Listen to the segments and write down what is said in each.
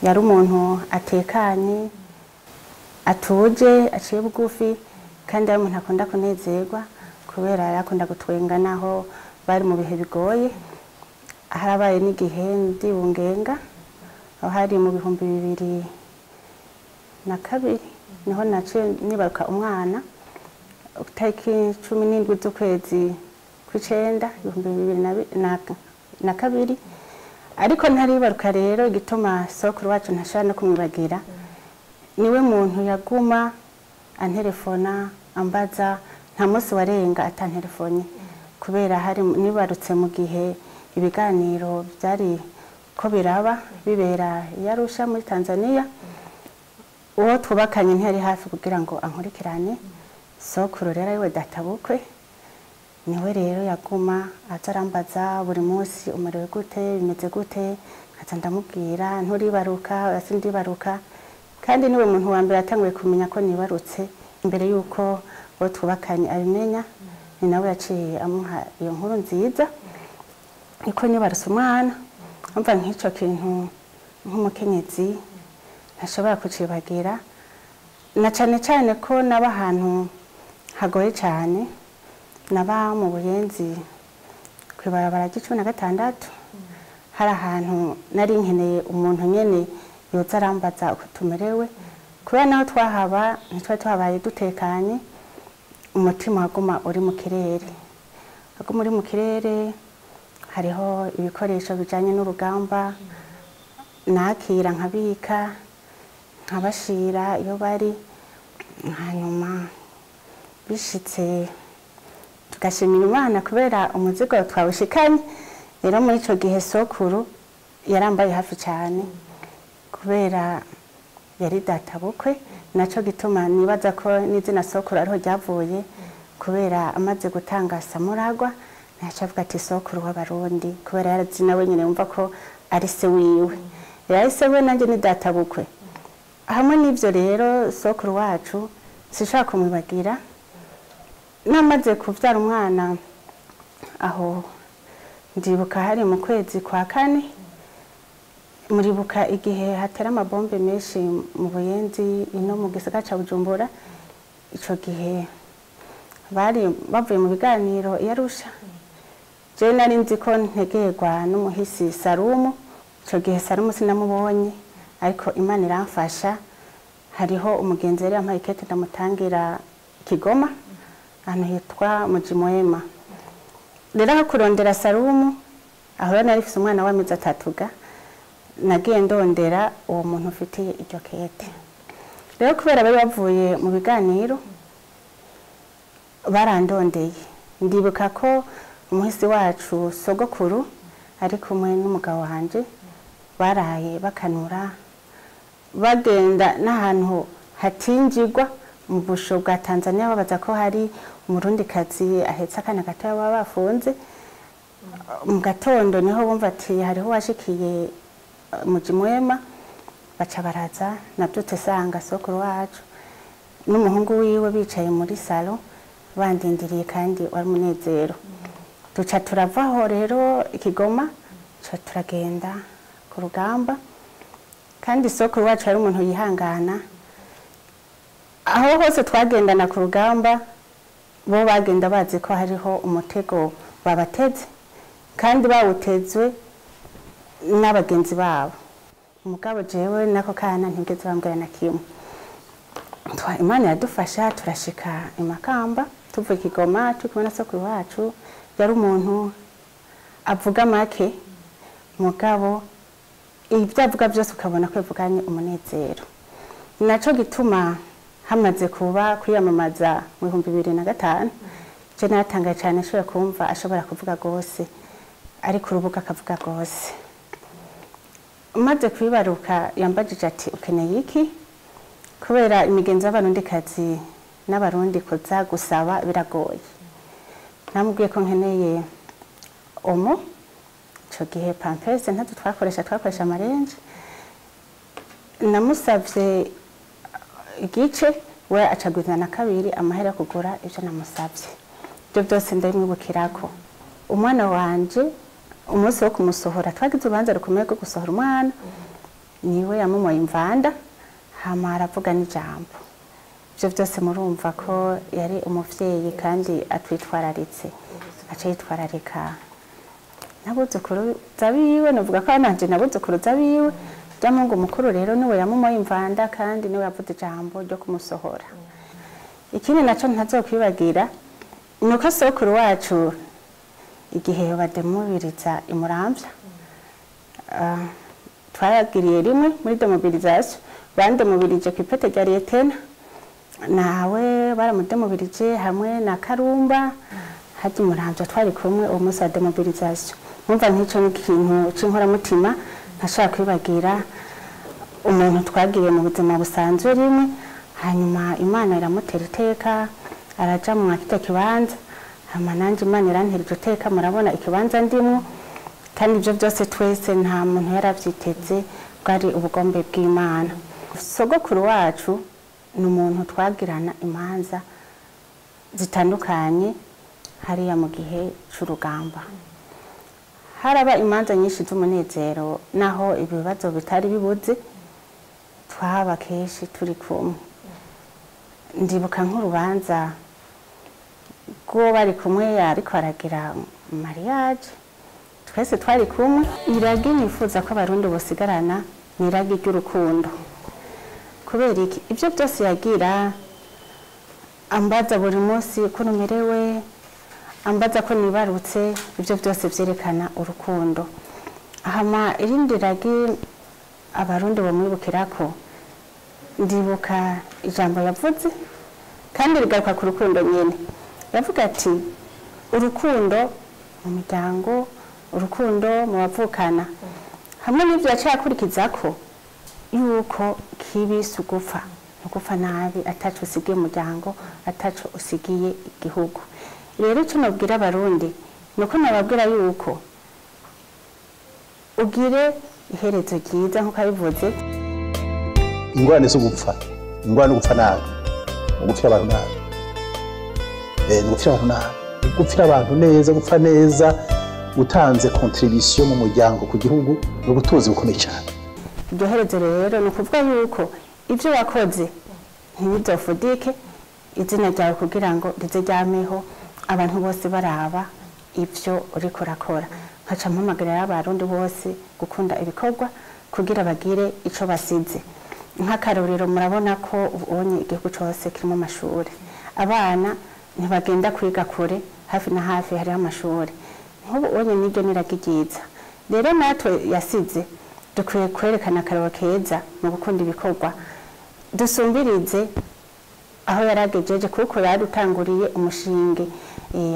Yari umuntu atekanye, atuje, aciye bugufi, kandi yari umuntu akunda kunezerwa kubera yarakunda gutwenga naho bari mu bihe bigoye. Harabaye n'igihe ndi bungenga, aho hari mu 2002, niho naciye nibaruka umwana tariki 17 z'ukwezi kw'icenda 2002. Ariko ntaribaruka rero, igituma sokuru wacu ntashobora no kumwibagira, niwe muntu yaguma antelefona ambaza, nta munsi warenga atantelefone, kubera hari nibarutse mu gihe ibiganiro byari ko biraba bibera i Arusha muri Tanzania. Uwo twubakanye ntiyari hafi kugira ngo ankurikirane. Sokuru rero ariwe databukwe, niwe rero yaguma aza arambaza buri munsi: "Umerewe gute? Bimeze gute?" Nkaza ndamubwira: "Nturibaruka, sindibaruka." Kandi niwe muntu wa mbere yatanguye kumenya ko nibarutse imbere y'uko uwo twubakanye abimenya. Ni nawe yaciye amuha iyo nkuru nziza niko nibarutse umwana. Umva, nk'icyo kintu nk'umukenyezi ntashobora kucibagira, na cane cane ko naba ahantu hagoye cane. Naba mu Buyenzi kw'ibarabara ry'icumi na gatandatu. Hari ahantu nari nkeneye umuntu nyene yoza arambaza uko tumerewe, kubera naho twahaba ntitwari tuhabaye dutekanye. Umutima waguma uri mu kirere, waguma uri mu kirere. Hariho ibikoresho bijanye n'urugamba nakira, nkabika, nkabashira iyo bari. Hanyuma bishitse tugashimira Imana kubera umuzigo twawushikanye. Rero muri ico gihe sokuru yarambaye hafi cyane kubera yari databukwe. Naco gituma nibaza ko n'izina sokuru ariho ryavuye, kubera amaze gutanga Samuragwa naco avuga ati "Sokuru w'Abarundi", kubera yarazi nawe nyine yumva ko ari se wiwe, yari se we, nanjye ni databukwe. Hamwe n'ivyo rero, sokuru wacu sinshobora kumwibagira. Namaze kuvyara umwana, aho ndibuka hari mu kwezi kwa kane. Muribuka igihe hatera amabombe menshi mu Buyenzi, ino mu gisagara ca Bujumbura. Ico gihe bari bavuye mu biganiro i Arusha. Je nari nzi ko ntegerwa n'umuhisi Sarumu. Ico gihe Sarumu sinamubonye, ariko Imana iramfasha, hariho umugenzi yari yampaye ikete ndamutangira Kigoma, ahantu hitwa Mujimwema. Rero aho kurondera Sarumu, aho rero nari mfise umwana w'amezi 3 ga, nagiye ndondera uwo muntu ufitiye iryo kete. Rero kubera bari bavuye mu biganiro, barandondeye. Ndibuka ko umuhisi wacu sogokuru ari kumwe n'umugabo wanje baraye bakanura, bagenda n'ahantu hatinjirwa mu busho bwa Tanzania, babaza ko hari Umurundikazi ahetse akana gatoya baba bafunze. Mu gatondo niho bumva ati hariho washikiye Mujimwema, baca baraza. Nabyutse sanga sokuru wacu n'umuhungu wiwe bicaye muri salon bandindiriye, kandi wari umunezero. Duca turavaho rero Ikigoma, duca turagenda ku rugamba. Kandi sokuru wacu yari umuntu yihangana. Aho hose twagendana ku rugamba, bo bagenda bazi ko hariho umutego babateze, kandi bawutezwe n'abagenzi babo. Umugabo jewe nako kana ntigeze bambwira na kimwe. Imana yadufasha turashika i Makamba tuvuye Kigoma, turi kumwe na sokuru wacu. Yari umuntu avuga make, mugabo ibyo avuga byose ukabona ko bivuganye umunezero. Naco gituma hamaze kuba kwiyamamaza mu 2005, je natangaye cyane nshobora kumva ashobora kuvuga rwose, ari ku rubuga akavuga rwose. Umaze kwibaruka yambajije ati: "Ukeneye iki?" Kubera imigenzo y'Abarundikazi n'Abarundi kuza gusaba biragoye. Namubwiye ko nkeneye Omo. Ico gihe Pampers ntazo twakoresha, twakoresha amarenje. Namusavye igice, we acagwiza na kabiri amahera yo kugura ivyo namusavye. Ibyo byose ndabimwibukirako. Umwana wanje, umunsi wo kumusohora, twagize urubanza rukomeye rwo gusohora umwana. Niwe yamumoye imvanda, hama aravuga n'ijambo. Ivyo vyose murumva ko yari umuvyeyi kandi atwitwararitse, aca yitwararika n'abuzukuruza biwe. Novuga ko nanje n'abuzukuruza biwe. Mungu mukuru rero niwe yamumoye imvanda kandi niwe yavuze ijambo ryo kumusohora. Ikindi naco ntazokwibagira nuko sokuru wacu igihe bademobiriza imuramvya, twaragiriye rimwe muri demobilisation, bandemobilije ku ipete rya lieutenant, nawe baramudemobilije hamwe na Karumba haji Muramvya, twari kumwe uwo munsi wa demobilisation. Mwumva nk'ico ni ikintu c'inkoramutima ntashaka kwibagira, umuntu twagiye mu buzima busanzwe rimwe, hanyuma Imana iramutera iteka araja mu kirya kibanza, hama nanje Imana irantera iryo teka, murabona ikibanza ndimwo. Kandi ivyo byose twese nta muntu yaravyiteze, bwari ubugombe bw'Imana. Sogokuru wacu ni umuntu twagirana imanza zitandukanye hariya mu gihe c'urugamba. Haraba imanza nyinshi z'umunezero, naho ibibazo bitari bibuze, twaba kenshi turi kumwe. Ndibuka nk'urubanza rw'uwo bari kumwe ariko aragira mariage, twese twari kumwe. Iragi nifuza ko abarundi bosigarana ni iragi ry'urukundo. Kubera iki? Ibyo byose yagira ambaza buri munsi ko numerewe, ambaza ko nibarutse, ibyo byose vyerekana urukundo. Hama irindi ragi abarundi bamwibukirako, ndibuka ijambo yavuze kandi rigaruka ku rukundo nyene. Yavuga ati urukundo mu miryango, urukundo mu bavukana, hamwe n'ivyo yaciye akurikiza ko yuko kibi si ugupfa, ugupfa nabi ataco usigiye umuryango, ataco usigiye igihugu. Rero ico nobwira abarundi nuko nababwira yuko ugire iherezo ryiza nkuko abivuze. Ingorane zo gupfa, ingorane no gupfa nabi, gupfira abantu nabi, gupfira abantu nabi, gupfira abantu neza, gupfa neza utanze contribution mu muryango ku gihugu, ni ubutunzi bukomeye cyane. Iryo herezo rero ni ukuvuga yuko ibyo wakoze ntibizofudike izina ryawe kugira ngo rize ryameho, abantu bose baraba ibyo uriko urakora. Nkaca mpamagarira abarundi bose gukunda ibikorwa kugira bagire ico basize. Nk'akarorero murabona ko ubonye igihugu cose kirimo amashuri, abana ntibagenda kwiga kure, hafi na hafi hariho amashuri. Nk'ubu ubonye n'iryo niragi ryiza. Rero natwe yasize dukwiye kwerekana akarorero keza mu gukunda ibikorwa, dusumbirize aho yaragejeje, kuko yarutanguriye umushinge.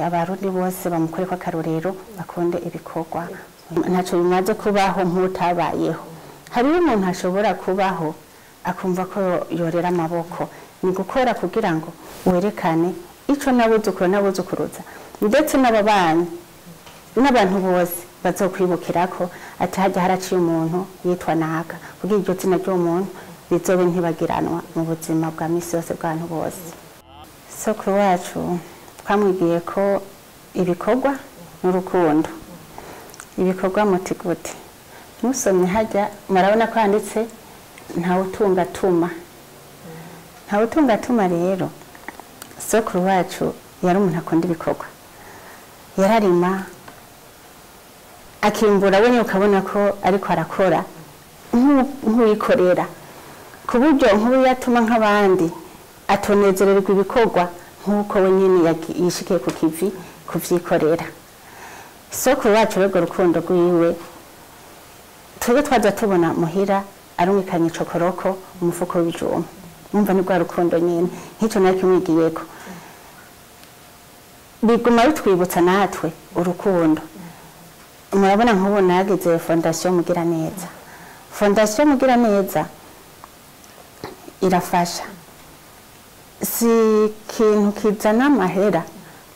Abarundi bose bamukoreko akarorero, bakunde ibikorwa. Ntaco bimaze kubaho nk'utabayeho. Hariho umuntu ashobora kubaho akumva ko yorera amaboko. Ni gukora kugira ngo werekane ico n'abuzukuru n'abuzukuruza, ndetse n'ababanyi n'abantu bose bazokwibukirako ati hajya haraciye umuntu yitwa naka, kugira iryo zina ry'uwo muntu rizobe ntibagiranwa mu buzima bwa misi yose bw'abantu bose. Sokuru wacu twamwigiye ko ibikorwa n'urukundo. Ibikorwa muti gute? Musomye hajya murabona ko handitse ntawutunga tuma. Ntawutunga tuma rero, sokuru wacu yari umuntu akunda ibikorwa. Yararima akimbura, we ukabona ko ariko arakora nk'uwikorera, ku buryo nk'ubu yatuma nk'abandi atonezererwa ibikorwa nk'uko we nyine yishikiye ku kivi kuvyikorera. Sokuru wacu rero urukundo rwiwe twebwe twaza tubona muhira arumikanye icokoroko umufuko w'ibijumba, mwumva ni rwa rukundo nyene, nk'ico nakimwigiyeko. Biguma bitwibutsa natwe urukundo. Murabona nk'ubu nagize Fondation Mugiraneza. Fondation Mugiraneza irafasha, si ikintu kizana amahera,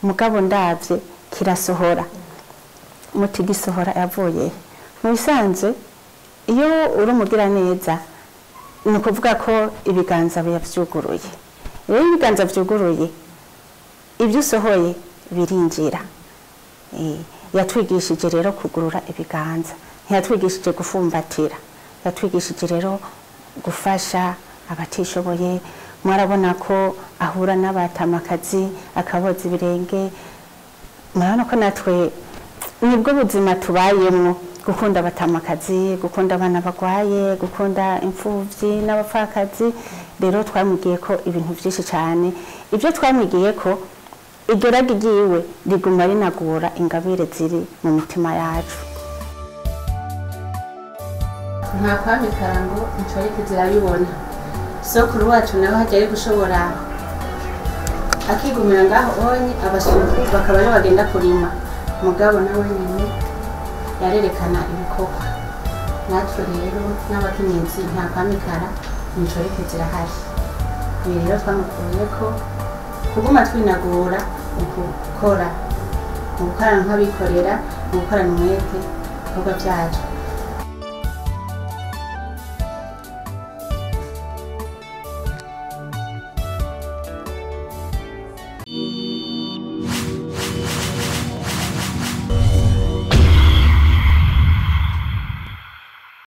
mugabo ndavye kirasohora. Muti gisohora yavuye mu bisanzwe. Iyo uri umugiraneza ni ukuvuga ko ibiganza biba vyuguruye. Iyo ibiganza vyuguruye, ibyo usohoye birinjira. Yatwigishije rero kugurura ibiganza, ntiyatwigishije gufumbatira. Yatwigishije rero gufasha abatishoboye. Mwarabona ko ahura n'abatamakazi akaboza ibirenge. Murabona ko natwe nibwo buzima tubayemwo, gukunda abatamakazi, gukunda abana bagwaye, gukunda imfuvyi n'abapfakazi. Rero twamwigiye ko ibintu vyinshi cyane. Ibyo twamwigiye ko, iryo ragi ryiwe riguma rinagura ingabire ziri mu mitima yacu. Nta kwamikara ngo inshoreke zirabibona. Sokuru wacu nawe hajya ari gushobora akigumira ngaho onye, abasuku bakaba aribo bagenda kurima, mugabo nawe nyine yarerekana ibikorwa. Natwe rero n'abakenyezi, nta kwamikara, inshoreke zirahari. Ibi rero twamukuye ko kuguma twinagura mu gukora, mu gukorana nk'abikorera, mu gukorana umwete ibikorwa byacu.